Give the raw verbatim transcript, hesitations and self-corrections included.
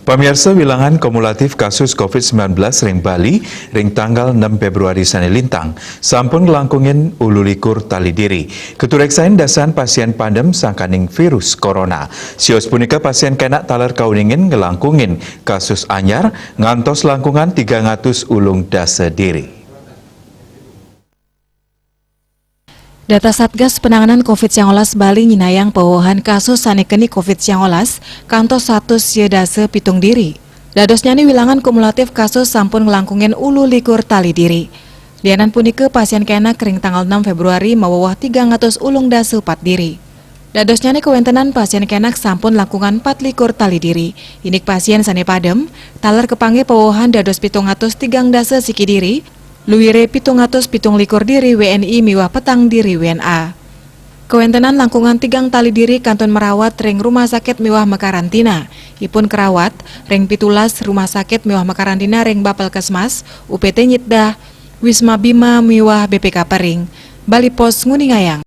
Pamiarsa, wilangan kumulatif kasus covid sembilan belas ring Bali ring tanggal enam Februari sane lintang sampun nglangkungin ulu likur tali diri. Katureksain dasan pasien padem sangkaning virus corona. Sios punika pasien kenak taler kauningin nglangkungin kasus anyar ngantos langkungan tigang atus ulung dasa diri. Data Satgas Penanganan covid sangalas Bali nyinayang pawewehan kasus sane keni covid sangalas kantos satus sia dasa pitung diri. Dadosnyane wilangan kumulatif kasus sampun nglangkungin ulu likur tali diri. Lianan punika, pasien kenak ring tanggal enam Februari maweweh tigang atus ulung dasa pat diri. Dadosnyane kawentenan pasien kenak sampun langkungan pat likur tali diri. Indik pasien sane padem, taler kapanggih pawewehan dados pitung atus tigang dasa siki diri, luire pitung atus pitung likur diri W N I miwah petang diri W N A. Kawentenan langkungan tigang tali diri kantun marawat ring rumah sakit miwah makarantina. Ipun karawat ring pitulas rumah sakit miwah makarantina ring Bapelkesmas, U P T Nyitdah, Wisma Bima miwah B P K Pering. Bali Post nguningayang.